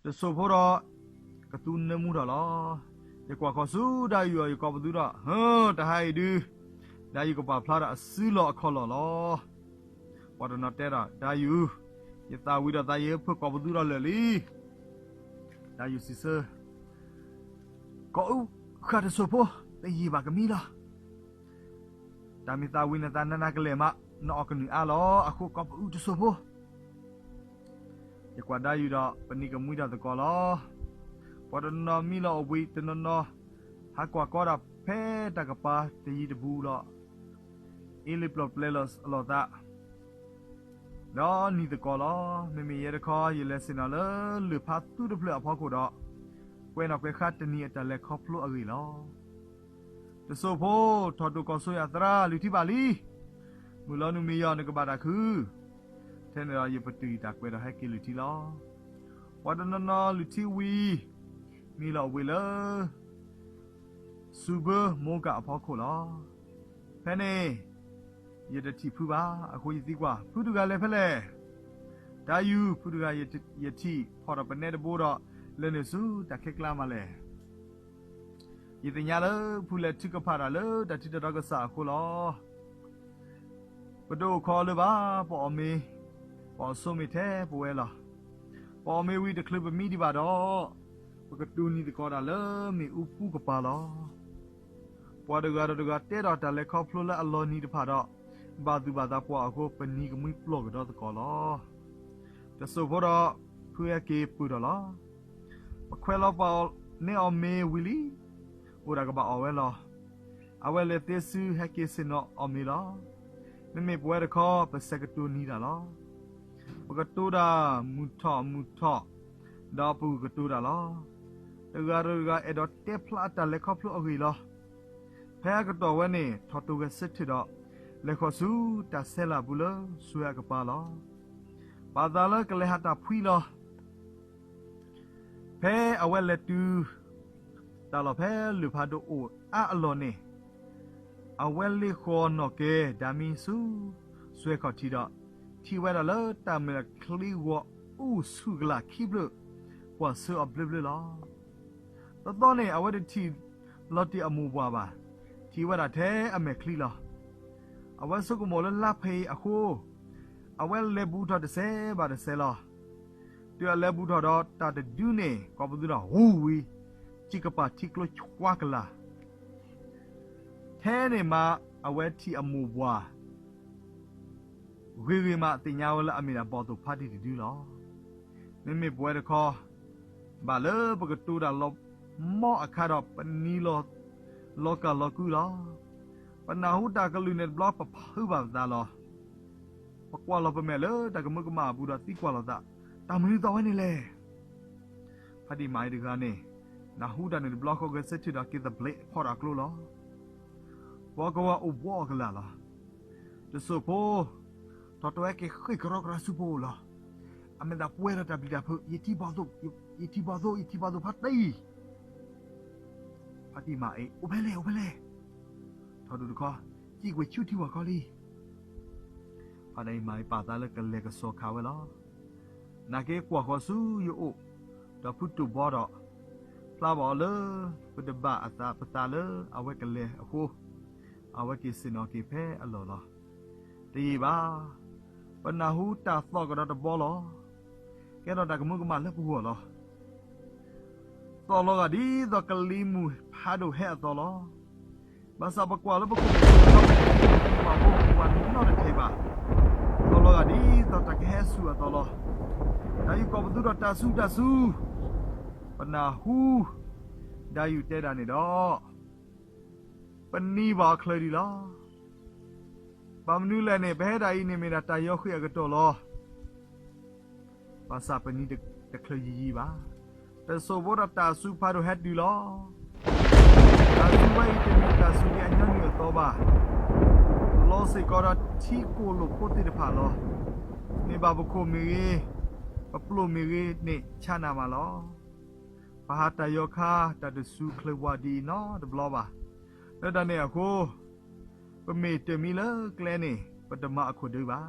တစိၢ်ဖိဒီး ကသူနၢမူထီၣ်လီၤ. ယကွၢ်ဃီၤဆူဒၣ်ယုၢ်အီၤ ယကိးပသူဒီး, ဟၢ, တဟါအံၤဒုး ဒၣ်ယုၢ်ကပာ်ဖျါဒီးအစုလီၢ်အခီၣ်လီၢ်လီၤ. ပှၤတနီၤတဲဒီး, ဒၣ်ယုၢ်, ယသးဝံၤဒီးသးယ့ဖၢၣ်ကိးပသူဒီးလၢာ်လံ. ဒၣ်ယုၢ်စံးဆၢ, ကိးအုၣ်ဃာ်တစိၢ်ဖိ, တယံာ်ဘၣ်ကမံလီၤ. တၢ်မ့ၢ်သးဝံၤနသးနးနးကလဲာ်မး, နအီၣ်ကနုာ်အါလီၤ, အဃိကိးပအုၣ်တစိၢ်ဖိ. ယကွၢ်ဒၣ်ယုၢ်ဒီး ပနံၤကမှံဒီးသကိးလီၤ. ပှၤတနီၤမံလီၤအိၣ်ဘှံး, တနီၤနီၤ ဟးကွၢ်ကီဒၣ်ဖဲတၢ်ကပၤတယံၤတဘူးလီၤ. အ့လံပျီၣ်ပျဲလီၤအလိာ်သး ဒီးနံၤသကိးလီၤ. မ့မ့ၢ်ယဲတခီ ယလဲၤဆ့ၣ်နီၤလၢလၢၢ်ဖးသူတဖျၢၣ်အဖီခိၣ်ဒီး ကွဲးနီၣ်ကွဲးဃါတနံၤအတၢ်လဲၤခီဖျိအဂ့ၢ်လီၤ. တစိၢ်ဖိ, ထီၣ်တိၢ်ကီၢ်ဆိယၤသရၣ်, လုၢ်ထံဘၣ်လံ. မုၢ်လီၤနုာ်မ့ၢ်ယီၤ နကဘၣ်တၢ်ခု. ထဲန့ၣ်ဒီးယပတုာ်ယတၢ်ကွဲးဒီးဟဲက့ၤလုၢ်ထံလီၤ. ပှၤတနီၤနီၤလုၢ်ထံဝံၤ မံလီၤအိၣ်ဘှံးလၢ စူၤဘၢမိကၣ်အဖီခိၣ်လီၤ. ဖဲန့ၣ် ယတထံၣ်ဖုဘၣ်, အဃိယသံကွၢ်, ဖုတဂၤလဲၤဖဲလဲၣ်. တၢ်ယုၢ်, ဖုတဂၤယထံၣ်ဖီၣ်ဒီးပနဲတဘိဒီး လဲၤနုာ်ဆူတၢ်ခဲကျါမးလဲၣ်. ယသ့ၣ်ညါလၢဖုလဲၤထုကဖၣ်တၢ်လၢတၢ်ထံးတၢ်ဒီကစၢ်အဃိလီၤ. ပတအိၣ်ခိးလၢၤဘၣ်, ပအီၣ်မ့ၤ, ပအီၣ်ဆိမ့ၤထဲပဝဲလီၤ. ပအီၣ်မ့ၤဝံၤတချုးပမံဒံးဘၣ်ဒီး ပကတိၢ်နီၣ်သကိးတၢ်လၢမ့ၣ်အူပူၤကပၤလီၤ. ပှၤတဂၤဒီးတဂၤတဲဒီးတၢ်လဲၤခီဖျိလၢအလီၤနံၤတဖၣ်ဒီး ဘၣ်သူၣ်ဘၣ်သးပှၤအဃိ ပနံၤကမှံပျီၢ်ကဒီးသကိးလီၤ. တစိၢ်ဖိဒီး ဖုဟဲက့ၤပၢၢ်ထီၣ်လီၤ. ပခွဲးလီၤပာ်အီၤန့ၢ်အီၣ်မ့ၤဝံၤလံ, အိၣ်ဒၣ်ကဘၣ်အီၣ်ဝဲလီၤ. အဝဲလဲၤသ့စုဟဲက့ၤဆ့ၣ်နီၤအီၣ်မ့ၤလီၤ. မ့မ့ၢ်ပဝဲတခီ ပဆဲးကတိၢ်နီၣ်တၢ်လီၤ. ပကတိၤတၢ်မုၢ်ထီၣ်မုၢ်ထီၣ်, ဒီးပဂုာ်ကတိၤတၢ်လီၤ. တဂၤဒီးတဂၤအဲၣ်ဒိးတဲဖျါအတၢ်လဲၤခီဖျိအဂ့ၢ်လီၤ. ဖဲအကတီၢ်ဝဲန့ၣ် ထီၣ်တိၢ်ဂဲၤဆၢထၢၣ်ဒီး လဲၤဃီၤဆူတၢ်ဆဲးလၢ်ပူၤလၢစွဲအကပၤလီၤ. ပာ်သးလၢကလဲၤဟးတၢ်ဖှံလီၤ. ဖဲအဝဲလဲၤတုၤ တၢ်လီၢ်ဖဲလၢၢ်ဖးဒိၣ်အိၣ်အါအလီၢ်န့ၣ်, အဝဲလ့ၣ်ဃီၤနီၣ်ကဲၤဒါမံဆူစွဲခီၣ်ထံးဒီး ထံၣ်ဝဲဒၣ်လၢတၢ်မဲာ်ချံဂီၤအူၣ်ဆူၣ်ကလာ်ခံဖျၢၣ် ကွၢ်ဆၢအီၤဘျၢဘျၢလီၤ. တသီန့ၣ် အဝဲတထံၣ်လီၤတံၢ်အမိၢ်ပှၢ်ဘၣ်, ထံၣ်ဝဲဒၣ်ထဲအမဲာ်ချံလီၤ. အဝဲဆိကမိၣ်လၢလါဖဲအံၤအဃိ, အဝဲလဲၤဘူးထီၣ်တစဲးဘၣ်တစဲးလီၤ. တုၤအလဲၤဘူးထီၣ်ဒီးတၢ်တဒုန့ၣ် ကိးပသူဒီး ဂူၤဝံၤ, စံၣ်ကပၤထံကျိဆှါကလာ် ထဲန့ၣ်မး အဝဲထံၣ်အမိၢ်ပှၢ် ဂ့ၤဂ့ၤမး သ့ၣ်ညါဝဲလၢအမ့ၢ်ဒၣ်ဘီၣ်သိၣ်ဖါတံၢ်တဒုလီၤ. မ့မ့ၢ်ပဝဲတခီ, ဘၣ်လၢပကတိၤတၢ်လီၤမီအခါဒီး ပနံၤလီၤကၢ်လီၤကုလီၤ. ပနၢ်ဟူတၢ်ကလုၢ်န့ၣ်တဘျီ ပဖုးဘၣ်ပသးလီၤ. ပကွၢ်လီၤပမဲာ်လၢတၢ်ကမၢကမၣ်အပူၤဒီးသံကွၢ်လိာ်သး, တၢ်မနုၤသီဝဲန့ၣ်လဲၣ်. ဖါတံၢ်မၤအံၤတဂၤန့ၣ်, နၢ်ဟူတၢ်န့ၣ်တဘျီဃီ ဂဲၤဆၢထၢၣ်ဒီးက့ၤသဘျ့ဖီၣ်တၢ်ကျိလီၤ. ပှၤကဝီၤအိၣ်ဘှီအကလာ်လီၤ. တစိၢ်ဖိ, ထီၣ်တိၢ်ဟဲက့ၤဃ့ၢ်ကရီကရၤဆူပအိၣ်လီၤ. အမဲာ်သးပှဲၤဒီးတၢ်ပျံၤတၢ်ဖုး, ယထံၣ်ဘီၣ်သိၣ်, ယထံၣ်ဘီၣ်သိၣ်, ယထံၣ်ဘီၣ်သိၣ်ဖါတံၢ်. ဖါတံၢ်မၤအံၤ, အိၣ်ဖဲလဲၣ်, အိၣ်ဖဲလဲၣ်. ထီၣ်တိၢ်တခီ, စံၣ်ကွံာ်ဆူထံဝၤခီလံ. ဖါတံၢ်မၤအံၤပာ်သးလၢကလဲၤကစီၤခးဝဲလီၤ. နာ်က့ကွၢ်ဃီၤဆူယအိၣ်, ဒီးဖုတိၢ်ဘီဒီး, ဖျါဘၣ်အီၤလၢပတဘၣ်အသးပသးလၢအဝဲကလဲၤအဃိ, အဝဲက့ၤဆ့ၣ်နီၤက့ၤဖဲအလီၢ်လီၤ. တယံာ်ဘၣ်, ပနၢ်ဟူတၢ်သီၣ်ကဒီးတဘီလီၤ. ကဲထီၣ်တၢ်ကမၢကမၣ်လၢပဂီၢ်လီၤ. သီၣ်လီၤဂာ်ဒ်သိးကလံၤမုၢ်ဖးဒိၣ်ဟဲအသီလီၤ. ဘၣ်ဆၣ်ပကွၢ်လၢပခိၣ်ပဃၢၤ, ပှၤဖိပှၤနီတထံၣ်ဘၣ်. သီၣ်လီၤဂာ်ဒ်သိးတၢ်ကဟဲဆူၣ်အသီလီၤ. ဒၣ်ယုၢ်ကိးပသူဒီးတၢ်ဆူၣ်တၢ်ဆူၣ်, ပနၢ်ဟူဒၣ်ယုၢ်တဲဒၣ်န့ၣ်ဒီး, ပနံၤဘၣ်အီၤချၢဒံးလီၤ. ဘၣ်မနုၤလဲၣ်န့ၣ် ပဟဲဒၣ်အံၤန့ၣ်မ့ၢ်ဒၣ်တၢ်ယီၤဃ့ၢ်အကတီၢ်လီၤ. ဘၣ်ဆၣ်ပနံၤတချုးယံာ်ယံာ်ဘၣ်. တစိၢ်ဖိဒီးတၢ်ဆူၣ်ဖးဒိၣ်ဟဲတုၤလီၤ. တၢ်ဆူၣ်ဝဲအံၤတမ့ၢ်တၢ်ဆူၣ်ဒ်အညီနုၢ်အသီဘၣ်. လီၤစ့ၢ်ကီးဒီးထံကိၣ်လိာ်ဖိသ့ၣ်တဖၣ်လီၤ. မ့ၢ်ဘၣ်ပခိၣ်မ့ၢ်ဂ့ၤ, ပပျိၢ်မ့ၢ်ဂ့ၤန့ၣ်ဆါနၤမးလီၤ. ပဟးတၢ်ယီၤခါ တၢ်တဆူၣ်ချၢဝးဒ်အံၤနီတဘျီဘၣ်. လၢတၢ်န့ၣ်အဃိ, ပမ့ၢ်တမံလၢကျဲန့ၣ် ပတမၤအခိၣ်ဒၢဘၣ်.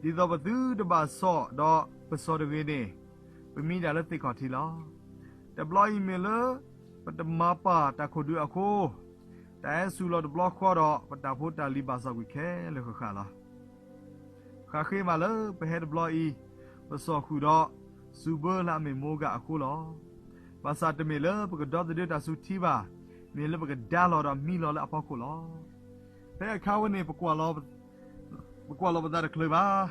ဒ်သိးပသုတဘၣ်စီၣ်ဒီးပစီၣ်တဂ့ၤန့ၣ်, ပမံဒၣ်လၢသ့ၣ်ခီၣ်ထံးလီၤ. တဘျီအံၤမ့ၢ်လၢ ပတမၤပာ်တၢ်ခိၣ်ဒုးအဃိ, တၢ်ဟဲစူၤလီၤတဘျီဃီဒီး ပတၢ်ဖိတၢ်လံၤဘၣ်စီၣ်ကွံာ်ခဲလၢာ်ဃၣ်ဃၣ်လီၤ. ဃၣ်ဃ့မးလၢပဟဲတဘျီအံၤ, ပစီၣ်ဃုာ်ဒီးစူၤဘၢလၢအမ့ၢ်မိၢ်ဂၤအဃိလီၤ. ဘၣ်ဆၣ်တမ့ၢ်လၢပကဒီသဒၢတၢ်စူၤထံဘၣ်, မ့ၢ်လၢပကဒါလီၤဒီးမံလီၤလၢအဖီခိၣ်လီၤ. ဖဲအခါဝဲန့ၣ် ပကွၢ်လီၤပသးတချုးဘၣ်.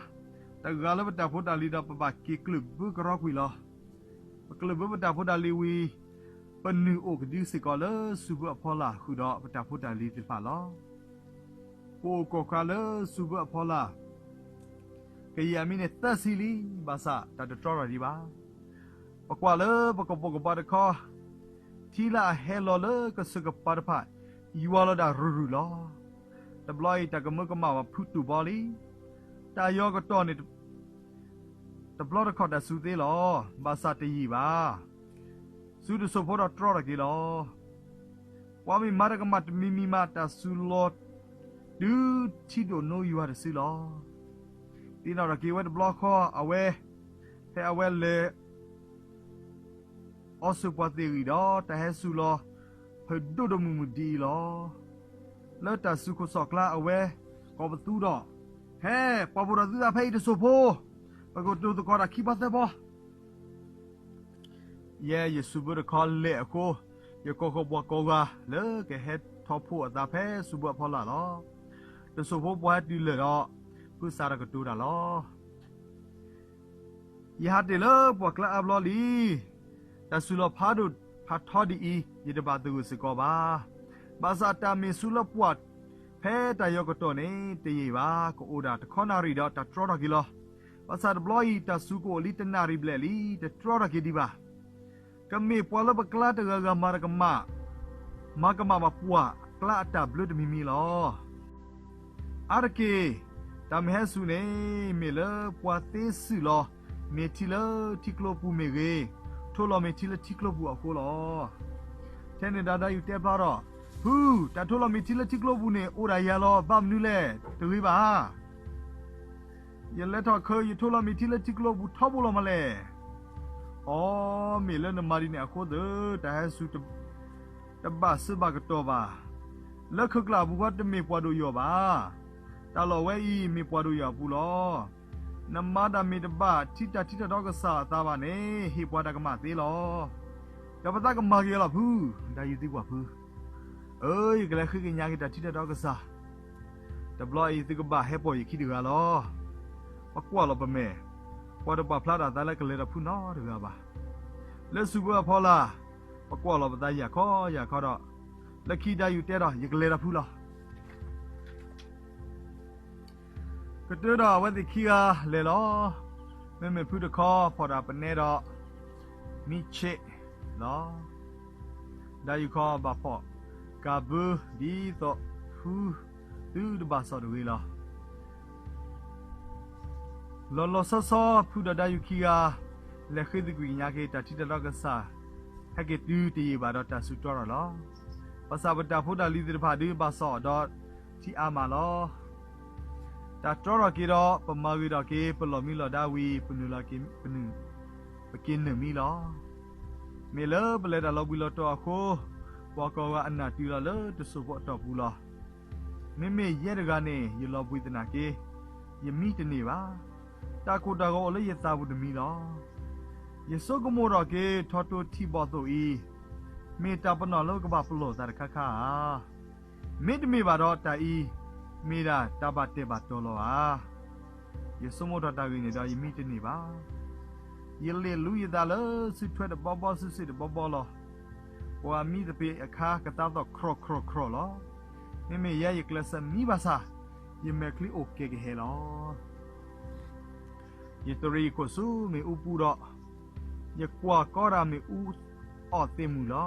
တဂၤလၢပတၢ်ဖိတၢ်လံၤဒီးပဘၣ်က့ၤကျၢၢ်ဘၢကရီကွံာ်လီၤ. ပကျၢၢ်ဘၢပတၢ်ဖိတၢ်လံၤဝံၤ, ပနုာ်အိၣ်ကဒုစ့ၢ်ကီးလၢစူၤဘၢအဖီလာ်ဃုာ်ဒီးပတၢ်ဖိတၢ်လံၤသ့ၣ်တဖၣ်လီၤ. ပအိၣ်ကီၢ်ဃာ်လၢစူၤဘၢအဖီလာ် ကယံာ်အမံးနံးသၢဆံလံ, ဘၣ်ဆၣ်တၢ်တတြီထီၣ်ဒံးဘၣ်. ပကွၢ်လၢပကပိာ်ကပီၤတခီ, ထံလၢအဟဲလီၤလၢကစၢၢ်ကပၤတဖၣ် ယွၤလီၤဒၣ်ရုၢ်ရုၢ်လီၤ. တဘျီအံၤတၢ်ကမၢကမၣ်ဘၣ်ဖုတူာ်ဘီလံ. တၢ်ယီၤကတီၢ်န့ၣ် တဘျီတခီၣ်တၢ်စူၤသ့လီၤ. ဘၣ်ဆၣ်တယံာ်ဘၣ်. စူၤတစိၢ်ဖိဒီးတြီထီၣ်က့ၤလီၤ. ပှၤမ့ၢ်မၤတၢ်ကမၣ်တမံၤမံၤမး တၢ်စူၤလီၤ တုၤထံဒိၣ်နိယွၤတစုလီၤ. သ့ၣ်နီၣ်ထီၣ်က့ၤဝဲတဘျီဃီ အဝဲ ဖဲအဝဲလဲၤ အီစၢၤပှၤသ့ၣ်ဂံၢ်ဒီး တၢ်ဟဲစူၤလီၤ ဖုးဒိၣ်ဒိၣ်မုၢ်မုၢ်ဒ်အံၤလီၤ. လၢတၢ်စူၤခိၣ်စီၣ်ကျါအဝဲ ကိးပသူဒီး, ဟဲ, ပှၤဘိၣ်ဒီးသုသးဖဲအံၤတစိၢ်ဖိ, ပကတိၤသကိးတၢ်ခံဘီသၢဘီ. ယဲယစူၤဘၢတခီလဲၣ်အဃိ, ယကိးဃီၤပှၤကိးဂၤလၢကဟဲထီၣ်ဖှိၣ်အသးဖဲစူၤဘၢအဖီလာ်လီၤ. တစိၢ်ဖိပှၤဟဲတုၤလၢာ်ဒီး ဖုစးထီၣ်ကတိၤတၢ်လီၤ. ယဟးတ့ၢ်လၢပှၢ်ကျါအါဘျီလံ. တၢ်စူၤလီၤဖးဒိၣ်ဖးထီဒ်အံၤ ယတဘၣ်သဂၢၢ်စ့ၢ်ကီးဘၣ်. ဘၣ်ဆၣ်တၢ်မ့ၢ်စူၤလၢပှၢ်ဖဲတၢ်ယီၤကတီၢ်န့ၣ် တယံာ်ဘၣ်, ကအိၣ်ဒၣ်တခီနၣ်ရံၣ်ဒီးတၢ်တြီထီၣ်က့ၤလီၤ. ဘၣ်ဆၣ်တဘျီအံၤ တၢ်စူၤကအိၣ်လံတနၣ်ရံၣ်ဘျဲၣ်လံ, တတြီထီၣ်က့ၤဒံးဘၣ်. ကမ့ၢ်ပှၤလၢပကျါတဂၤဂၤမၤတၢ်ကမၣ်, မၤကမၣ်ဘၣ်ပှၢ်ကျါအတၢ်ဘျၢတမံၤမံၤလီၤ. အါတက့ၢ်, တၢ်မ့ၢ်ဟဲစူၤန့ၣ် မ့ၢ်လၢပှၤသ့စုၣ်လီၤမ့ၢ်ထံလၢထံကျိပူၤမ့ၢ်ဂ့ၤ, ထိလီၤမ့ၢ်ထံလၢထံကျိပူၤအဃိလီၤ. ထဲန့ၣ်ဒီးဒါယူၤတဲဖျါဒီး, ဖု, တၢ်ထိလီၤမ့ၢ်ထံလၢထံကျိပူၤန့ၣ် အိၣ်ဒၣ်ယၤလီၤ, ဘၣ်မနုၤလဲၣ်, တဂ့ၤဘၣ်ဧါ. ယလဲၤထီၣ်ခၢ ယထိလီၤမ့ၢ်ထံလၢထံကျိပူၤထီဘိလီၤမးလဲၣ်. အိ, မ့ၢ်လၢနမၤဒ်န့ၣ်အဃိသ့ၣ် တၢ်ဟဲစူၤ တဘၣ်စၢၤဘၣ်ကတီၢ်ဘၣ်. လၢခုးကျးအပူၤဃီတမ့ၢ်ပှၤဒိၣ်ယိာ်ဘၣ်. တၢ်လီၢ်ဝဲအံၤမ့ၢ်ပှၤဒိၣ်ယိာ်အပူၤလီၤ. နမၤတၢ်မ့ၢ်တဘၣ်ထံတၢ်ထံတၢ်ဒီးကစၢ်အသးဘၣ်န့ၣ် ဟ့ၣ်ပှၤတၢ်ကမၣ်သ့လီၤ. ဒီးပသးကမၤက့ၤအီၤလီၤဖု, ဒါယူၤသံကွၢ်ဖု. အၢ, ယကလဲၤဃ့ကညးက့ၤတၢ်ထံတၢ်ဒီးကစၢ်. တဘျီအံၤသုကဘၣ်ဟဲပိာ်ယခံတဂၤလီၤ. ပကွၢ်လီၤပမဲာ်, ပှၤတပာ်ဖျါတၢ်သးလၢကလဲၤဒီးဖုနီတဂၤဘၣ်. လၢစူၤဘၢအဖီလာ်, ပကွၢ်လီၤပသးယၢ်ခီယၢ်ခီဒီး, လၢခံဒါယူၤတဲဒီး ယကလဲၤဒီးဖုလီၤ. ကတၢၢ်ဒီးအဝဲသ့ၣ်ခံဂၤလဲၤလီၤ. မ့မ့ၢ်ဖုတခီဖီၣ်တၢ်ပနဲဒီး မံဆ့းလီၤ. ဒါယူၤခီဘၣ်ဖီၣ်ကးဘၢဒ်သိးဖုသုတဘၣ်စီၣ်တဂ့ၤလီၤ. လီၤလီၤဆီဆီ ဖုဒီးဒါယူၤခံဂၤ လဲၤဃ့သကွံာ်ကညးက့ၤတၢ်ထံတၢ်ဒီးကစၢ်, ဟဲက့ၤတုၤတယံာ်ဘၣ်ဒီးတၢ်စူၤတြီထီၣ်လီၤ. ဘၣ်ဆၣ်ပတၢ်ဖိတၢ်လံၤသ့ၣ်တဖၣ်ဒုးဘၣ်စီၣ်ဒီးထံအါမးလီၤ. တၢ်တြီထီၣ်က့ၤဒီး ပမၤဂ့ၤထီၣ်က့ၤ ပလီၢ်မံလီၢ်ဒါဝံၤ ပနုာ်လီၤက့ၤ ပနုာ်, ပက့ၤနုာ်မံလီၤ. မ့ၢ်လၢပလဲၤတၢ်လီၤဘှံးလီၤတီၤအဃိ, ပှၤကိးဂၤအနၢ်တုၤလီၤလၢတစိၢ်ဖိအတီၢ်ပူၤလီၤ. မ့မ့ၢ်ယဲတဂၤန့ၣ် ယလီၤဘှံးသနာ်က့, ယမံတန့ၢ်ဘၣ်. တၢ်ကိၢ်တၢ်ဂီၤအိၣ်လၢယသးပူၤတမံၤလီၤ. ယဆိကမိၣ်ထီၣ်က့ၤ ထီၣ်တိၢ်ထံဘီၣ်သိၣ်အံၤ, မ့ၢ်တၢ်ပနီၣ်လၢကဘၣ်ပလီၢ်သးတခါခါဧါ. မ့တမ့ၢ်ဘၣ်ဒီးတၢ်အံၤ, မ့ၢ်ဒၣ်တၢ်ဘၣ်တဲာ်ဘၣ်တီၤလီၤဧါ. ယဆိကမိၣ်ထီၣ်တၢ်ဂ့ၢ်န့ၣ်ဒီးယမံတန့ၢ်ဘၣ်. ယလ့ၣ်လူယသးလၢစုထွဲတဘီဘီစုစ့ၣ်တဘီဘီလီၤ. ပှၤမံသပ့ၤအခါကသါသီၣ်ခရီၣ်ခရီၣ်ခရီၣ်လီၤ. မ့မ့ၢ်ယဲယကျဲးစၢးမံဘၣ်ဆၣ်, ယမဲာ်ချံအိၣ်ကဲကဟဲလီၤ. ယတရံးယခိၣ်ဆူမ့ၣ်အူပူၤဒီး, ယကွၢ်ကီတၢ်မ့ၣ်အူအီၣ်သ့ၣ်မုာ်လီ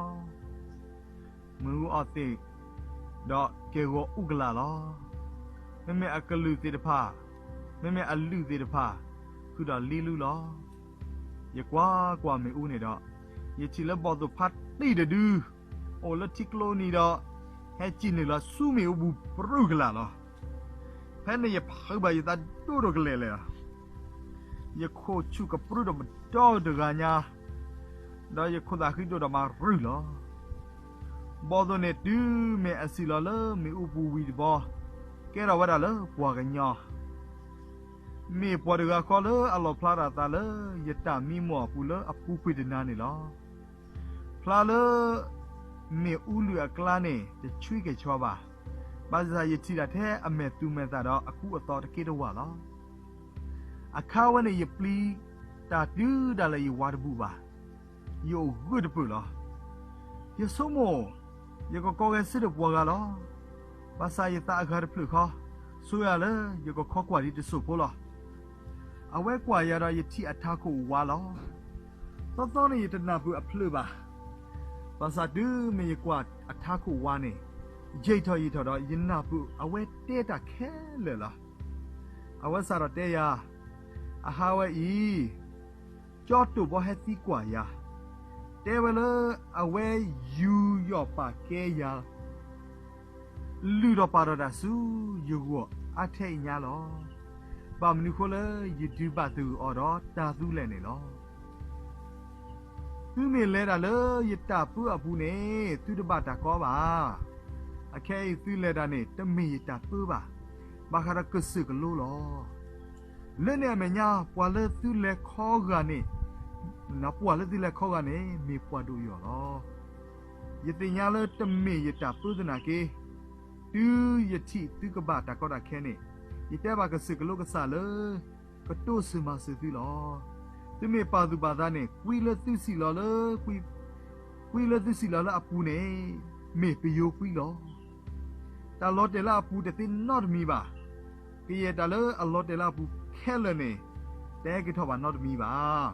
ၤ. မ့ၣ်အူအီၣ်သ့ၣ်, ဒီးကဲဂီၤအူကလာ်လီၤ. မ့မ့ၢ်အကလုာ်သ့ၣ်တဖၣ်, မ့မ့ၢ်အလုၢ်သ့ၣ်တဖၣ်, ဃုာ်ဒီးလ့လူလီၤ. ယကွၢ်ကွၢ်မ့ၣ်အူန့ၣ်ဒီး, ယထံၣ်လၢဘီၣ်သိၣ်ဖးတံၢ်တဒု, အိၣ်လၢထံကျိနံၤဒီး, ဟဲစံၣ်နုာ်လီၤဆူမ့ၣ်အူပူၤပြူၢ်ကလာ်လီၤ. ဖဲန့ၣ်ယဖုးဘၣ်ယသးဒိၣ်ဒိၣ်ကလဲာ်လဲာ်လီၤ. ယခိၣ်ဆူၣ်ကပြုၢ်ဒီးပဒီတဂၤညါ, ဒီးယခိၣ်သးဃံဒိၣ်ဒီးမၤရုၢ်လီၤ. ဘီၣ်သိၣ်န့ၣ်တုၤမ့ၢ်အစံၣ်လီၤလၢမ့ၣ်အူပူၤဝံၤတဘျီ, ကဲထီၣ်ဝဲဒၣ်လၢပှၤကညီ, မ့ၢ်ပှၤတဂၤဃီလၢအလီၣ်ဖျါထီၣ်အသးလၢယတၢ်မံမီၢ်အပူၤလၢအပူၤကွံာ်တနၤန့ၣ်လီၤ. ဖျါလၢမ့ၣ်အူလုၢ်အကျါန့ၣ် တဆှံကဲၣ်ဆိးဘၣ်. ဘၣ်ဆၣ်ယထံၣ်ဒၣ်ထဲအမဲာ်သူမဲာ်သၣ်ဒီးအကူအသီတက့ၢ်တဝၢ်လီၤ. အခါဝဲန့ၣ်ယပျံၤတၢ်တုၤဒၣ်လဲာ်ယဝၤတဘူၣ်ဘၣ်. ယအိၣ်ဂၢၢ်တပၢၢ်လီၤ. ယဆိကမိၣ်, ယကကိးဂဲၤဆၢထၢၣ်ပှၤဂၤလီၤ. ဘၣ်ဆၣ်ယသးအဂၤတဖျၢၣ်ဃီ, ဆိယၤလၢယကခီကွၢ်ဒံးတစိၢ်ဖိလီၤ. အဝဲကွၢ်ယၤဒီးယထံၣ်အထးခိၣ်ဝါလီၤ. သီသီန့ၣ်ယတနၢ်ပၢၢ်အဖျၢၣ်ဘၣ်. ဘၣ်ဆၣ်တုၤမ့ၢ်ယကွၢ်အထးခိၣ်ဝါန့ၣ်, ယံာ်ထီၣ်ယံာ်ထီၣ်ဒီးယနၢ်ပၢၢ်အဝဲတဲတၢ်ခဲလၢာ်လီၤ. အဝဲစးထီၣ်တဲယၤ, အဟါဝဲအံၤ, ကၠီတိၢ်ဘီဟဲသံကွၢ်ယၤ, တဲဝဲလၢအဝဲယူးယီၣ်ပာ်ကဲယၤ လုၢ်ထီၣ်ပာ်ထီၣ်တၢ်ဆူယဂီၢ်အါထဲအံၤညါလီၤ. ဘၣ်မနုၤဃိလၢယဒုးဘၣ်သဂၢၢ်အီၤဒီးတၢ်သူလဲၣ်န့ၣ်လီၤ. သုမ့ၢ်လဲၤတၢ်လၢယတၢ်ပၢအပူၤန့ၣ် သုတဘၣ်တၢ်ကီဘၣ်. အခဲအံၤသုလဲၤတၢ်န့ၣ် တမ့ၢ်ယတၢ်ပၢဘၣ်. ဘၣ်ဃးဒီးကစၢၢ်ကလိလီၤ. လၢန့ၣ်အမဲာ်ညါ ပှၤလၢသုလဲၤခီဂာ်န့ၣ်, ပှၤလၢသုလဲၤခီဂာ်န့ၣ် မ့ၢ်ပှၤဒိၣ်ယိာ်လီၤ. ယသ့ၣ်ညါလၢတမ့ၢ်ယတၢ်ပၢသနာ်က့, တုၤယထံၣ်သုကဘၣ်တၢ်ကီတၢ်ခဲန့ၣ်, ယတဲဘၣ်ကစၢၢ်ကလိကစၢ်လၢ ကတိစၢၤမၤစၢၤသုလီၤ. သုမ့ၢ်ပာ်သူၣ်ပာ်သးန့ၣ် ကွံလၢသုစံၣ်လီၤလၢ, ကွံလၢသုစံၣ်လီၤလၢအပူၤန့ၣ် မ့ၢ်ပယိၤကွံလီၤ. တၢ်လီၤတဲာ်လၢအပူၤတသ့နီတမံၤဘၣ်. ကယဲၢ်တၢ်လၢအလီၤတဲာ်လၢအပူၤခဲလၢာ်န့ၣ် တဟဲက့ၤထီၣ်ဘၣ်နီတမံၤဘၣ်.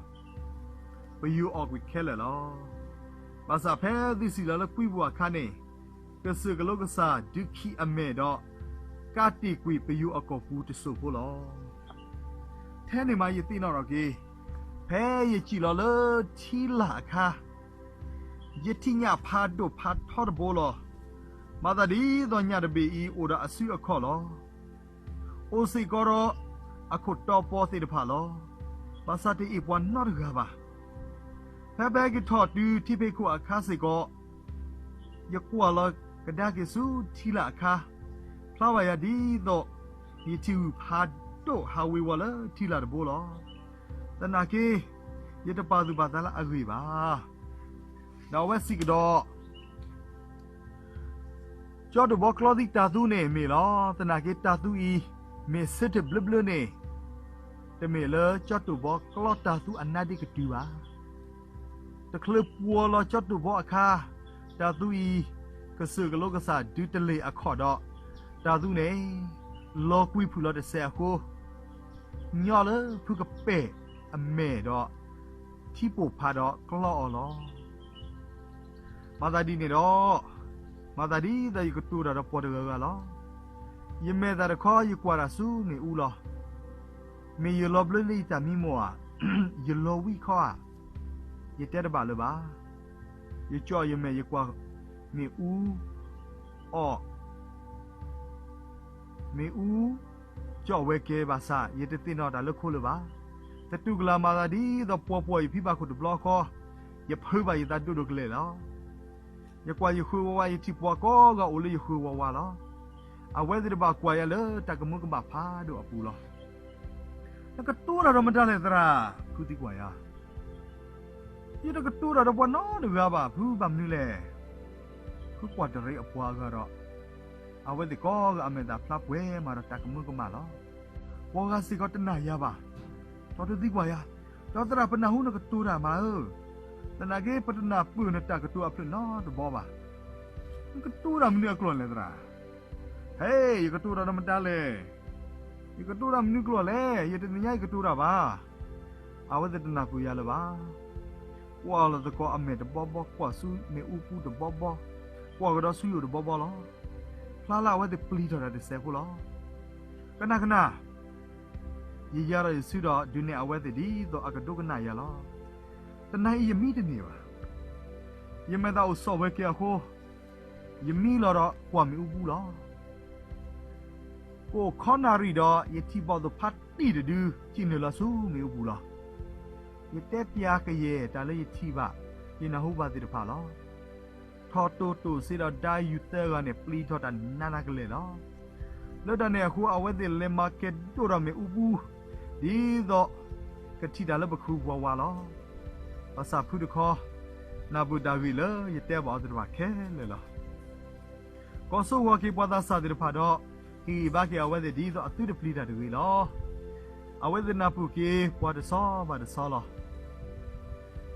ပယိၤအီၣ်ကွံာ်ခဲလၢာ်လီၤ. ဘၣ်ဆၣ်ဖဲသုစံၣ်လီၤလၢကွံပူၤအခါန့ၣ်, ကစၢၢ်ကလိကစၢ်ဒုးခံးအမဲာ်ဒီး ကးတံာ်ကွံာ်ပယိၤအကိာ်ပူၤတစိၢ်ဖိလီၤ. ထဲန့ၣ်မးယသ့ၣ်နီၣ်ထီၣ်က့ၤ, ဖဲယစံၣ်လီၤလၢထံလာ်အခါ, ယထံၣ်ညၣ်ဖးဒိၣ်ဖးထီတဘိလီၤ. မၤသးဒ်သိးညၣ်တဘ့ၣ်အံၤအိၣ်ဒီးအစုအခီၣ်လီၤ. အိၣ်စ့ၢ်ကီးဒီးအခိၣ်တီပီသ့ၣ်တဖၣ်လီၤ. ဘၣ်ဆၣ်တအ့ၣ်ပှၤနီတဂၤဘၣ်. ဖဲပဟဲက့ၤထီၣ်တုၤထံဖံးခိၣ်အခါစ့ၢ်ကီး, ယကွၢ်လီၤကဒါက့ၤဆူထံလာ်အခါ, ဖျါဘၣ်ယၤဒ်သိး ယထံၣ်ဂုၢ်ဖးဒိၣ်ဟးဝ့ၤဝီၤလၢထံလာ်တဘိလီၤ. သနာ်က့ ယတပာ်သူၣ်ပာ်သးလၢအဂ့ၢ်ဘၣ်. ဒီးအဝဲစံးကဒီး, ကၠီတိၢ်ဘီကျီသံတၢ်သူန့ၣ်မ့ၢ်လီၤ. သနာ်က့တၢ်သူအံၤ မ့ၢ်ဆၢထၢၣ်ဘျၢဘျၢန့ၣ်, တမ့ၢ်လၢကၠီတိၢ်ဘီကျီတၢ်သူအနါဒ့ကတုၤဘၣ်. တချုးပှီၤလီၤကၠီတိၢ်ဘီအခါ, တၢ်သူအံၤ ကစၢၢ်ကလိကစၢ်ဒုးတလ့ၢ်အခီၣ်ဒီး, တၢ်သူန့ၣ် လီၤကွံဖုၣ်လီၤတစဲးအဃိ, ညီလၢဖုကပဲၢ်အမဲာ်ဒီး ထံပိာ်ဖးဒီးကျီအီၤလီၤ. မၤသးဒ်န့ၣ်ဒီး, မၤသးဒ်သိးယကတိၤတၢ်ဒီးပှၤတဂၤဂၤလီၤ. ယမဲာ်သၣ်တခီယကွၢ်တၢ်ဆူမ့ၣ်အူလီၤ. မ့ၢ်ယလီၤဘျၢလၢယတၢ်မံမီၢ်ဧါ, ယလီၤဝံၣ်ခီဧါ, ယတဲတဘၣ်လၢၤဘၣ်. ယကၠီၣ်ယမဲာ်ယကွၢ်မ့ၣ်အူအီၣ် မ့ၣ်အူ ကၠီၣ်ဝဲကဲဘၣ်ဆၣ် ယတသ့ၣ်နီၣ်တၢ်လၢခိလၢၤဘၣ်. သတူၢ်ကလာ်မၤသးဒ်သိးပှီၤပှီၢ်ယဖံဘၣ်ခိၣ်တဘျီဃီ, ယဖုးဘၣ်ယသးဒိၣ်ဒိၣ်ကလဲာ်လီၤ. ယကွၢ်ယဃၢၤဝါဝါ ယထံၣ်ပှၤကိးဂၤအိၣ်လၢယဃၢၤဝါဝါလီၤ. အဝဲသ့ၣ်တဘၣ်ကွၢ်ယၤလၢတၢ်ကမူကမၣ်ဖးဒိၣ်အပူၤလီၤ. နကတိၤတၢ်ဒီးမတၤလဲၣ်သရၣ်, ဖုသံကွၢ်ယၤ. ယတကတိၤတၢ်ဒီးပှၤနီတဂၤဘၣ်, ဖုဘၣ်မနုၤလဲၣ်. ဖုကွၢ်တရံးအပှၤဂၤဒီး, အဝဲသ့ၣ်ကိးဂၤအမဲာ်သၣ်ဖျါပှဲၤမးဒီးတၢ်ကမူကမၣ်လီၤ. ပှၤဂၤစ့ၢ်ကီးတနာ်ယၤဘၣ်. ဒီးတသံကွၢ်ယၤ, ဒီးသရၣ်ပနၢ်ဟူနကတိၤတၢ်မးဧၢ, သနာ်က့ ပတနၢ်ပၢၢ်နတၢ်ကတိၤအဖျၢၣ်နီတဘီဘၣ်. နကတိၤတၢ်မနုၤအကျိာ်လဲၣ်သရၣ်. ဟဲ, ယကတိၤတၢ်ဒီးမတၤလဲၣ်. ယကတိၤတၢ်မနုၤကျိာ်လဲၣ်, ယတသ့ၣ်ညါယကတိၤတၢ်ဘၣ်. အဝဲသ့ၣ်တနၢ်ပၢၢ်ယၤလၢၤဘၣ်. ကွၢ်လီၤသကိးအမဲာ်တဘီဘီ, ကွၢ်ဆူမ့ၣ်အူပူၤတဘီဘီ, ကွၢ်ကဒီးဆူယအိၣ်တဘီဘီလီၤ. ဖျါလၢအဝဲသ့ၣ်ပျံၤထီၣ်တၢ်တစဲးဖိလီၤ. ကနၣ်ကနၣ်, ယယါဒီးယဆူဒီးဒုးနဲၣ်အဝဲသ့ၣ်ဒ်သိးအကဒိကနၣ်ယၤလီၤ. တနၤအံၤယမံတန့ၢ်ဘၣ်. ယမဲာ်သၣ်အိၣ်ဆီၣ်ဝဲကဲအဃိ, ယမံလီၤဒီးကွၢ်မ့ၣ်အူပူၤလီၤ. ကအိၣ်ခီနၣ်ရံၣ်ဒီး ယထံၣ်ဘီၣ်သိၣ်ဖး တံၢ်တဒု စံၣ်နုာ်လီၤဆူမ့ၣ်အူပူၤလီၤ. ယတဲပျးကယဲၢ်တၢ်လၢယထံၣ်ဘၣ် ယနၢ်ဟူဘၣ်သ့ၣ်တဖၣ်လီၤ. ထီၣ်တိၢ်တိၢ်စ့ဒီးဒါယူၤသၢဂၤန့ၣ် ပျံၤထီၣ်တၢ်နးနးကလဲာ်လီၤ. လၢတၢ်န့ၣ်အဃိ အဝဲသ့ၣ်လဲၤမၤကဲၤဒိၣ်ဒီးမ့ၣ်အူပူၤ ဒ်သိးကထံၣ်တၢ်လၢပခုဝးဝးလီၤ. ဘၣ်ဆၣ်ဖုတခီ နၢ်ပၢၢ်တၢ်ဂ့ၢ်လၢယတဲဘၣ်အီၤသ့ၣ်တဖၣ်ခဲလၢာ်လီၤ. ကီၤစိဂီၤက့ၤပှၤသးစၢ်သ့ၣ်တဖၣ်ဒီး ဟ့ၣ်ဂံၢ်ဘါက့ၤအဝဲသ့ၣ်ဒ်သိးအသုတပျံၤတၢ်တဂ့ၤလီၤ. အဝဲသ့ၣ်နၢ်ပၢၢ်က့ၤပှၤတဆီဘၣ်တဆီလီၤ.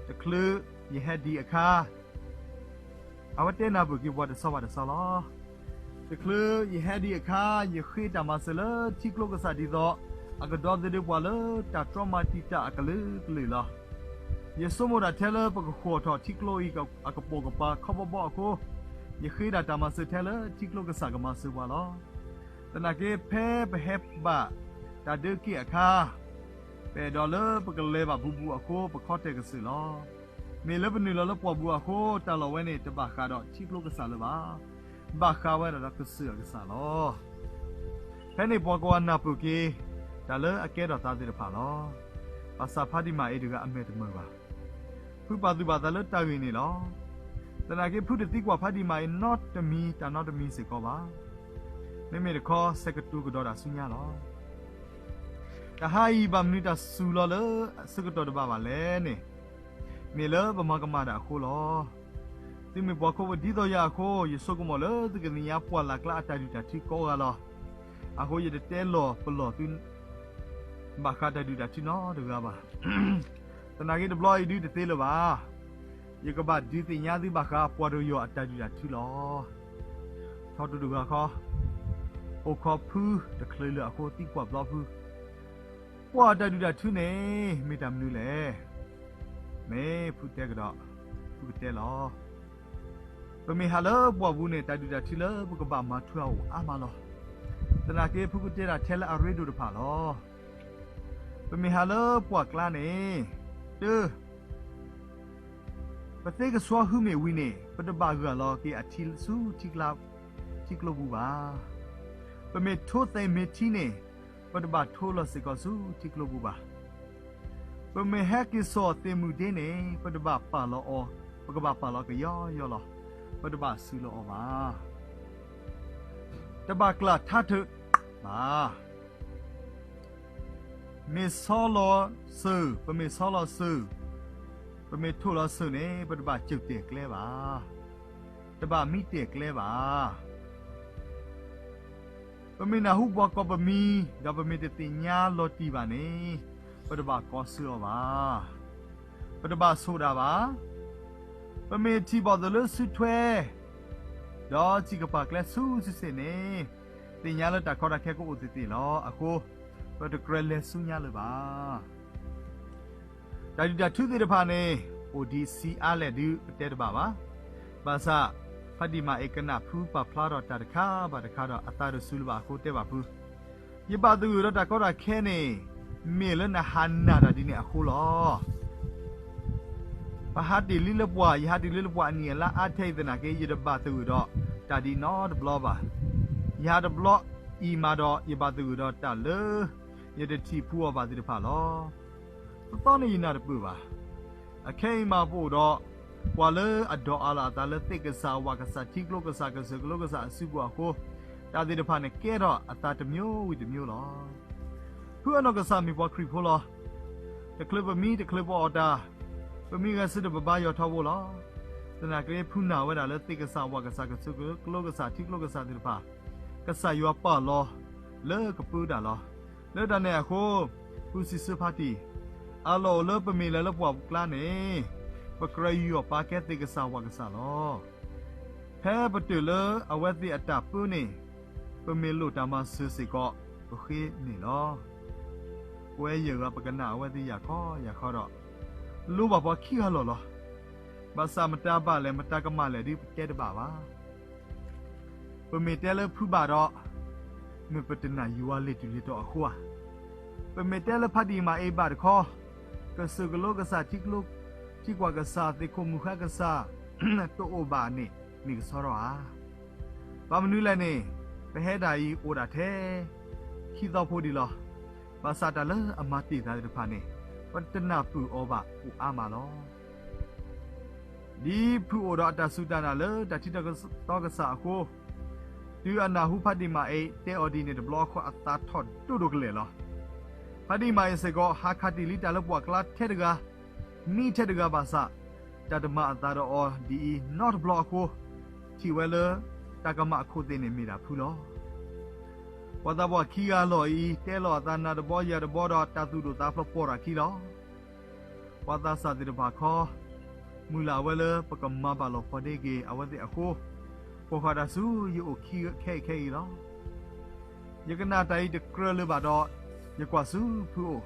တချုးယဟဲဒံးအခါ အဝဲတဲနၢ်ပၢၢ်က့ၤပှၤတဆီဘၣ်တဆီလီၤ. တချုးယဟဲဒံးအခါ ယဃ့တၢ်မၤစၢၤလၢထံကျိကစၢ်ဒ်သိး အကဒီသဒၢပှၤလၢတၢ်တြီမၤတံာ်တာ်အကလုာ်ကလုာ်လီၤ. ယဆိကမိၣ်ဒၣ်ထဲလၢပကဃီၣ်ထီၣ်ထံကျိအံၤအကပိာ်ကပၤခီဘီဘီအဃိ ယဃ့ဒၣ်တၢ်မၤစၢၤထဲလၢထံကျိကစၢ်ကမၤစၢၤပှၤလီၤ. သနာ်က့ ဖဲပဟဲဘၣ်တၢ်ဒၢက့ၤအခါ ပအဲၣ်ဒိးလၢပကလဲၤဘၣ်ဘူးဘူးအဃိ ပခီတဲာ်ကစၢၢ်လီၤ. မ့ၢ်လၢပနုာ်လီၤလၢပှၢ်ဘူးအဃိ တၢ်လီၢ်ဝဲန့ၣ် တဘၣ်ဃးဒီးထံကျိကစၢ်လၢၤဘၣ်. ဘၣ်ဃးဝဲဒၣ်ဒီးကစၢၢ်အကစၢ်လီၤ. ဖဲန့ၣ်ပှၤကိးဂၤနၢ်ပၢၢ်က့ၤ တၢ်လၢအကဲထီၣ်သးသ့ၣ်တဖၣ်လီၤ. ဘၣ်ဆၣ်ဖးဒံးမၤအ့တဂၤအမဲာ်တမၢၢ်ဘၣ်. ဖုပာ်သူၣ်ပာ်သးလၢတၢ်ဂ့ၢ်န့ၣ်လီၤ. သနာ်က့ ဖုတသံကွၢ်ဖးဒံးမၤအ့နီတမံၤ တၢ်နီတမံၤစ့ၢ်ကီးဘၣ်. မ့မ့ၢ်တခီ ဆဲးကတိၤကဒီးတၢ်ဆူညါလီၤ. တဟါအံၤ ဘၣ်မနုၤတၢ်စူၤလီၤလၢအဆၢကတီၢ်တဘၣ်ဘၣ်လဲၣ်န့ၣ်, မ့ၢ်လၢပမၤကမၣ်တၢ်အဃိလီၤ. သုမ့ၢ်ပှၤခိၣ်ဖိဒ်သိးယၤအဃိ, ယဆိကမိၣ်လၢသုကသ့ၣ်ညါပှၢ်လၢ်ကျါအတၢ်ဒုၣ်တၢ်ထုကိးဂၤလီၤ. အဃိယတတဲလီၤပလီၢ်သု ဘၣ်ဃးတၢ်ဒုၣ်တၢ်ထုနီတဂၤဘၣ်. သနာ်က့တဘျီအံၤဒုတသ့လၢၤဘၣ်. ယကဘၣ်ဒုးသ့ၣ်ညါသုဘၣ်ဃးပှၤတယီၢ်အတၢ်ဒုၣ်တၢ်ထုလီၤ. ထီၣ်တိၢ်တဂၤခီ, အိၣ်ခိးဖုတချုးလၢၤအဃိသံကွၢ်ဘျီဖု, ပှၤအတၢ်ဒုၣ်တၢ်ထုန့ၣ် မ့ၢ်တၢ်မနုၤလဲၣ်. မ့ၢ်ဖုတဲကဒီး, ဖုကတဲလီၤ. ပမ့ၢ်ဟးလၢပှၢ်ပူၤန့ၣ် တၢ်ဒုၣ်တၢ်ထုလၢပကဘၣ်မၤထွဲအအိၣ်အါမးလီၤ. သနာ်က့ဖုကတဲတၢ်ထဲလၢအရ့ဒိၣ်တဖၣ်လီၤ. ပမ့ၢ်ဟးလၢပှၢ်ကျါန့ၣ်, တၢ, ပသ့ကဆှီဟုမ့ၢ်ဝံၤန့ၣ် ပတဘၣ်ဂၢ်လီၤက့ၤအထံဆူထံကျိပူၤဘၣ်. ပမ့ၢ်ထိသဲးမ့ၢ်ထံန့ၣ် ပတဘၣ်ထိလီၤစ့ၢ်ကီးဆူထံကျိပူၤဘၣ်. ပမ့ၢ်ဟဲက့ၤစိာ်သ့ၣ်မုၢ်ဒ့န့ၣ် ပတဘၣ်ပာ်လီၤအီၤ, ပကဘၣ်ပာ်လီၤကယီယီလီၤ. ပတဘၣ်စုလီၤအီၤဘၣ်. တဘၣ်ကျၢ်ထါထုးဘၣ်. မ့ၢ်ဆီလီၤစၢၤ, ပမ့ၢ်ဆီလီၤစၢၤ, ပမ့ၢ်ထိၣ်လီၤစၢၤန့ၣ် ပတဘၣ်စူၢ်တဲာ်ကျဲဘၣ်, တဘၣ်မံတဲာ်ကျဲဘၣ်. ပမ့ၢ်နၢ်ဟူပှၤကိးပမံၤ ဒီးပမ့ၢ်တသ့ၣ်ညါလီၤတံၢ်ဘၣ်န့ၣ် ပတဘၣ်ကီဆၢအီၤဘၣ်, ပတဘၣ်ဆိၣ်ဒၣ်ဘၣ်. ပမ့ၢ်ထံၣ်ဘၣ်သိးလၢစုထွဲ ဒီးစံၣ်ကပၤကျဲဆူစုစ့ၣ်န့ၣ် သ့ၣ်ညါလၢတၢ်ကီတၢ်ခဲကအိၣ်သ့ၣ်သ့ၣ်လီၤ. အဃိ ပတကြၢးလဲၤဆူညါလၢၤဘၣ်. တၢ်ဒုၣ်တၢ်ထုသ့ၣ်တဖၣ်န့ၣ် အိၣ်ဒံးဆံးအါလဲၣ်ဒု ပတဲတဘၣ်ဘၣ်. ဘၣ်ဆၣ် ဖးဒံၣ်မၤအ့ကနၣ်ဖုပာ်ဖျါထီၣ်တၢ်တခါဘၣ်တခါဒီး အသးတစူၤလၢၤဘၣ်အဃိတဲဘၣ်ဖု, ယဘၣ်သဂၢၢ်ဒီးတၢ်ကီတၢ်ခဲန့ၣ် မ့ၢ်လၢနဟးနာ်တၢ်ဒ်န့ၣ်အဃိလီၤ. ပဟးတ့ၢ်လံလၢပှၤ, ယဟးတ့ၢ်လံလၢပှၤအနံၣ်အလါအါထဲအံၤသနာ်က့ ယတဘၣ်သဂၢၢ်ဒီးတၢ်ဒ်နီတဘျီဘၣ်. ယဟးတဘျီအံၤမးဒီး ယဘၣ်သဂၢၢ်ဒီးတၢ်လၢ ယတထံၣ်ဖှူအီၤဘၣ်သ့ၣ်တဖၣ်လီၤ. သီသီန့ၣ်ယနၢ်တပၢၢ်ဘၣ်. အခဲအံၤမးပအိၣ်ဒီး ပှၤလၢအဒိးအးလီၤအသးလၢသ့ၣ်ကစၢ်ဝၣ်ကစၢ်ထံကျိကစၢ်ကစၢၢ်ကလိကစၢ်အစုပူၤအဃိ, တၢ်သ့ၣ်တဖၣ်န့ၣ်ကဲထီၣ်အသးတမျိုးဝံၤတမျိုးလီၤ. ဖုအနီၢ်ကစၢ်မ့ၢ်ပှၤခရံာ်ဖိလီၤ. တချုးပမံတချုးပအီၣ်တၢ်, ပမံဂဲၤဆၢထၢၣ်ပဘါယွၤထီဘိလီၤ. သနာ်က့ဖုနာ်ဝဲဒၣ်လၢသ့ၣ်ကစၢ်ဝၣ်ကစၢ်ကစၢၢ်ကလိကစၢ် ထံကျိကစၢ်သ့ၣ်တဖၣ်, ကစၢ်ယွၤပာ်လီၤလၢကပၢတၢ်လီၤ. လၢတၢ်န့ၣ်အဃိ, ဖုစံးဆၢဖးတံၢ်, အလီၢ်အိၣ်လၢပမ့ၢ်လဲၤလၢပှၢ်ပူၤကျါန့ၣ်, ပကြၢးယူးယီၣ်ပာ်ကဲသ့ၣ်ကစၢ်ဝၣ်ကစၢ်လီၤ. ဖဲပတုၤလၢအဝဲသ့ၣ်အတၢ်ပၢန့ၣ်, ပမ့ၢ်လိၣ်တၢ်မၤစၢၤစ့ၢ်ကီး, ပဃ့န့ၢ်လီၤ. ပဝဲယဲၢ်ဂၤပကနၣ်အဝဲသ့ၣ်ယၤခီယၤခီဒီး, လိၣ်ဘၣ်ပှၤခံဂၤလီၢ်လီၤ. ဘၣ်ဆၣ်မတၤဘၣ်လဲၣ် မတၤကမၣ်လဲၣ်ဒ်ပတဲတဘၣ်ဘၣ်. ပမ့ၢ်တဲလၢဖုဘၣ်ဒီး, မ့ၢ်ပတနာ်ယွၤလ့ၤတုၤလ့ၤတီၤအဃိဧါ. ပမ့ၢ်တဲလၢဖးဒံၣ်မၤအ့ဘၣ်တခီ, ကစၢၢ်ကလိကစၢ်ထံကျိ, ထံကွၢ်ကစၢ်သ့ၣ်ခိၣ်မုၢ်ဃါကစၢ်, တအိၣ်ဘၣ်န့ၣ် မ့ၢ်ကဆှီထီၣ်ဧါ. ဘၣ်မနုၤလဲၣ်န့ၣ်, ပဟဲဒၣ်အံၤအိၣ်ဒၣ်ထဲခံသီဖိဒံးလီၤ. ဘၣ်ဆၣ်တၢ်လၢအမၤတ့ၢ်သးသ့ၣ်တဖၣ်န့ၣ် ပတနၢ်ပၢၢ်အီၤဘၣ်အိၣ်အါမးလီၤ. ဒ်ဖုအိၣ်ဒီးအတၢ်စူၢ်တၢ်နာ်လၢတၢ်ထံတၢ်ကစီၣ်အဃိ, တုၤအနၢ်ဟူဖးဒံၣ်မၤအံၤတဲအီၤဒ်န့ၣ်တဘျီအဃိ အသးထီၣ်ဒိၣ်ဒိၣ်ကလဲာ်လီၤ. ဖးဒံၣ်မၤအံၤစ့ၢ်ကီး ဟးခးတ့ၢ်လံတၢ်လၢပှၢ်ကျါထဲတဂၤ, မံထဲတဂၤဘၣ်ဆၣ်, တၢ်တမၤအသးဒီးအီၤဒ်အံၤနီတဘျီအဃိ, ထံၣ်ဝဲလၢတၢ်ကမၣ်အခိၣ်သ့ၣ်န့ၣ်မ့ၢ်ဒၣ်ဖုလီၤ. ပှၤသးပှၢ်ခံဂၤလီၤအံၤ တဲလီၤအသးနၤတဘီယၤတဘီဒီး တၢ်သူၣ်ဒိၣ်သးဖျိးပိာ်တၢ်ခံလီၤ. ပှၤသးစၢ်သ့ၣ်တဖၣ်ခီ မုၢ်လၢ်ဝဲလၢပကမၤဘၣ်လီၤပှီၢ်ဒ့က့ၤအဝဲသ့ၣ်အဃိ, ပိာ်ဃာ်တၢ်ဆူယအိၣ်ခံခဲအံၤခဲအံၤလီၤ. ယကနၣ်တၢ်အံၤတကြၢးလၢၤဘၣ်ဒီး, ယကွၢ်ဆူဖုအိၣ်,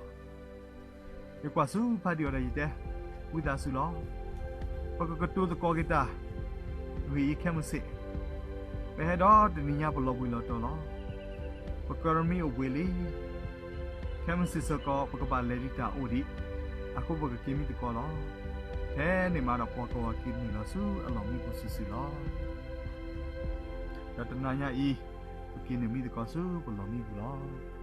ယကွၢ်ဆူဖးဒံၣ်အီၤဒီးယတဲ, ဝံသးစူၤလီၤ. ပကကတိၤသကိးက့ၤတၢ်ဂ့ၢ်အံၤခဲမုၢ်ဆ့ၣ်, ပဟဲဒီးတနံၤညါပလီၤဘှံးလီၤတီၤလီၤ. ပကီၢ်ရမံအိၣ်ဘှံးလံ. ခဲမုၢ်ဆ့ၣ်စ့ၢ်ကီး ပကဘၣ်လဲၤဒံးတၢ်အိၣ်ဒံး, အဃိပကက့ၤမံသကိးလီၤ. ဖဲန့ၣ်မးဒီးပှၤကဝီၤက့ၤနုာ်လီၤဆူအလီၢ်မံပူၤစုာ်စုာ်လီၤ. ဒီးတနၤညါအံၤ, ပက့ၤနုာ်မံသကိးဆူပလီၢ်မံပူၤလီၤ.